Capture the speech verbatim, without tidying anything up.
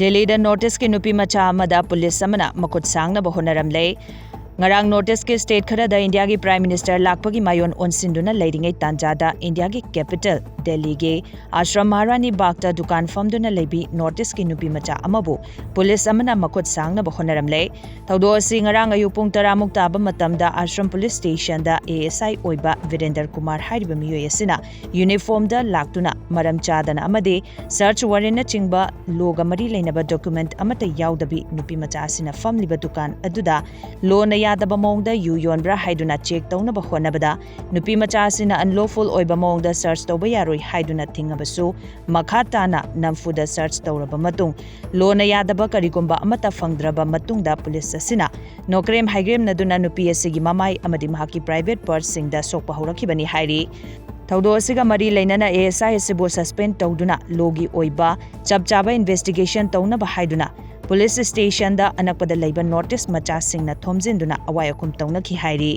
ꯗꯦꯜꯂꯤꯗ ꯅꯣꯔꯠ ꯏꯁꯀꯤ ꯅꯨꯄꯤ ꯃꯆꯥ ꯑꯃꯗ ꯄꯨꯂꯤꯁ ꯑꯃꯅ ꯃꯈꯨꯠ ꯁꯥꯡꯅꯕ ꯍꯣꯠꯅꯔꯝꯂꯦ꯫ ꯉꯔꯥꯡ ꯅꯣꯔꯠ ꯏꯁꯀꯤ ꯁ꯭ꯇꯦꯠ ꯈꯔꯗ ꯏꯟꯗꯤꯌꯥꯒꯤ ꯄ꯭ꯔꯥꯏꯝ ꯃꯤꯅꯤꯁꯇꯔ ꯂꯥꯛꯄꯒꯤ ꯃꯥꯌꯣꯟ ꯑꯣꯟꯁꯤꯟꯗꯨꯅ ꯂꯩꯔꯤꯉꯩ ꯇꯥꯟꯖꯥꯗ ꯏꯟꯗꯤꯌꯥꯒꯤ ꯀꯦꯄꯤꯇꯦꯜ ꯗꯦꯜꯂꯤꯒꯤ ꯑꯥꯁ꯭ꯔꯝ ꯃꯍꯥꯔꯥꯅꯤ ꯕꯥꯒꯇ ꯗꯨꯀꯥꯟ ꯐꯝꯗꯨꯅ ꯂꯩꯕꯤ ꯅꯣꯔꯠ ꯏꯁꯀꯤ ꯅꯨꯄꯤ ꯃꯆꯥ ꯑꯃꯕꯨ ꯄꯨꯂꯤꯁ ꯑꯃꯅ ꯃꯈꯨꯠ ꯁꯥꯡꯅꯕ ꯍꯣꯠꯅꯔꯝꯂꯦ꯫ ꯊꯧꯗꯣꯛ ꯑꯁꯤ ꯉꯔꯥꯡ ꯑꯌꯨꯛ ꯄꯨꯡ ꯇꯔꯥꯃꯨꯛ ꯇꯥꯕ ꯃꯇꯝꯗ ꯑꯥꯁ꯭ꯔꯝ ꯄꯨꯂꯤꯁ ꯁ꯭ꯇꯦꯁꯟꯗ ꯑꯦ ꯑꯦꯁ ꯑꯥꯏ ꯑꯣꯏꯕ ꯚꯤꯔꯦꯟꯗꯔ ꯀꯨꯃꯥꯔ ꯍꯥꯏꯔꯤꯕ ꯃꯤꯑꯣꯏ ꯑꯁꯤꯅ ꯌꯨꯅꯤꯐꯣꯔꯝꯗ ꯂꯥꯛꯇꯨꯅ ꯃꯔꯝ ꯆꯥꯗꯅ ꯑꯃꯗꯤ ꯁꯔꯆ ꯋꯥꯔꯦꯟꯅꯆꯤꯡꯕ ꯂꯣꯒ ꯃꯔꯤ ꯂꯩꯅꯕ ꯗꯣꯀꯨꯃꯦꯟꯠ ꯑꯃꯠꯇ ꯌꯥꯎꯗꯕꯤ ꯅꯨꯄꯤ ꯃꯆꯥ ꯑꯁꯤꯅ ꯐꯝꯂꯤꯕ ꯗꯨꯀꯥꯟ ꯑꯗꯨꯗ ꯂꯣꯅ ꯌꯥꯗꯕ ꯃꯑꯣꯡꯗ ꯌꯨ ꯌꯣꯟꯕ꯭ꯔꯥ ꯍꯥꯏꯗꯨꯅ ꯆꯦꯛ ꯇꯧꯅꯕ ꯍꯣꯠꯅꯕꯗ ꯅꯨꯄꯤ ꯃꯆꯥ ꯑꯁꯤꯅ ꯑꯟꯂꯣꯐꯨꯜ ꯑꯣꯏꯕ ꯃꯑꯣꯡꯗ ꯁꯔꯆ ꯇꯧꯕ ꯌꯥꯔꯣꯏ ꯍꯥꯏꯗꯨꯅ ꯊꯤꯡꯉꯕꯁꯨ ꯃꯈꯥ ꯇꯥꯅ ꯅꯝꯐꯨꯗ ꯁꯔꯆ ꯇꯧꯔꯕ ꯃꯇꯨꯡ ꯂꯣꯅ ꯌꯥꯗꯕ ꯀꯔꯤꯒꯨꯝꯕ ꯑꯃꯠꯇ ꯐꯪꯗ꯭ꯔꯕ ꯃꯇꯨꯡꯗ ꯄꯨꯂꯤꯁ ꯑꯁꯤꯅ ꯅꯣꯀ꯭ꯔꯦꯝ ꯍꯥꯏꯒ꯭ꯔꯦꯝꯅꯗꯨꯅ ꯅꯨꯄꯤ ꯑꯁꯤꯒꯤ ꯃꯃꯥꯏ ꯑꯃꯗꯤ ꯃꯍꯥꯛꯀꯤ ꯄ꯭ꯔꯥꯏꯚꯦꯠ ꯄꯥꯔꯠꯁꯤꯡꯗ ꯁꯣꯛꯄ ꯍꯧꯔꯛꯈꯤꯕꯅꯤ ꯍꯥꯏꯔꯤ꯫ ꯊꯧꯗꯣꯛ ꯑꯁꯤꯒ ꯃꯔꯤ ꯂꯩꯅꯅ ꯑꯦ ꯑꯦꯁ ꯑꯥꯏ ꯑꯁꯤꯕꯨ ꯁꯁꯄꯦꯟ ꯇꯧꯗꯨꯅ ꯂꯣꯒꯤ ꯑꯣꯏꯕ ꯆꯞ ꯆꯥꯕ ꯏꯟꯚꯦꯁꯇꯤꯒꯦꯁꯟ ꯇꯧꯅꯕ ꯍꯥꯏꯗꯨꯅ ꯄꯨꯂꯤꯁ ꯁ꯭ꯇꯦꯁꯟꯗ ꯑꯅꯛꯄꯗ ꯂꯩꯕ ꯅꯣꯔꯠ ꯏꯁ ꯃꯆꯥꯁꯤꯡꯅ ꯊꯣꯝꯖꯤꯟꯗꯨꯅ ꯑꯋꯥꯏ ꯑꯈꯨꯝ ꯇꯧꯅꯈꯤ ꯍꯥꯏꯔꯤ꯫